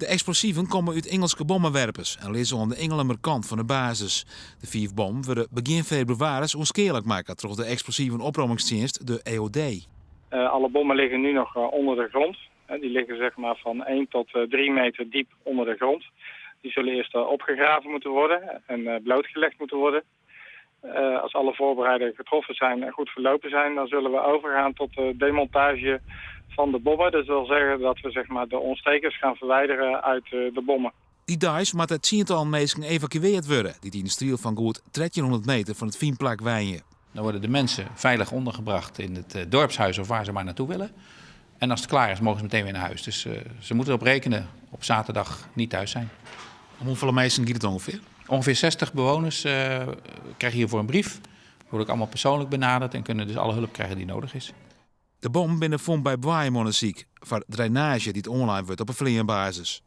De eksplosiven komme út Ingelske bommewerpers en lizze oan de Ingelumer kant fan de basis. De fiif bommen wurde begjin febrewaris ûnskealik makke troch de Eksplosiven Oprommingstsjinst, de EOD. Alle bommen liggen nu nog onder de grond. Die liggen zeg maar van 1 tot 3 meter diep onder de grond. Die zullen eerst opgegraven moeten worden en blootgelegd moeten worden. Als alle voorbereidingen getroffen zijn en goed verlopen zijn, dan zullen we overgaan tot de demontage van de bommen. Dat wil zeggen dat we zeg maar, de ontstekers gaan verwijderen uit de bommen. Dy deis moatte tsientallen minsken evakueard wurde dy't yn in striel fan goed 1300 meter fan it fynplak wenje. Dan worden de mensen veilig ondergebracht in het dorpshuis of waar ze maar naartoe willen. En als het klaar is, mogen ze meteen weer naar huis. Dus ze moeten erop rekenen op zaterdag niet thuis zijn. Om hoefolle minsken giet it ûngefear? Ongeveer 60 bewoners krijgen hiervoor een brief. Worden ook allemaal persoonlijk benaderd en kunnen dus alle hulp krijgen die nodig is. De bommen binne fûn by boaiemûndersyk foar drainaazje dy't oanlein wurdt op 'e fleanbasis.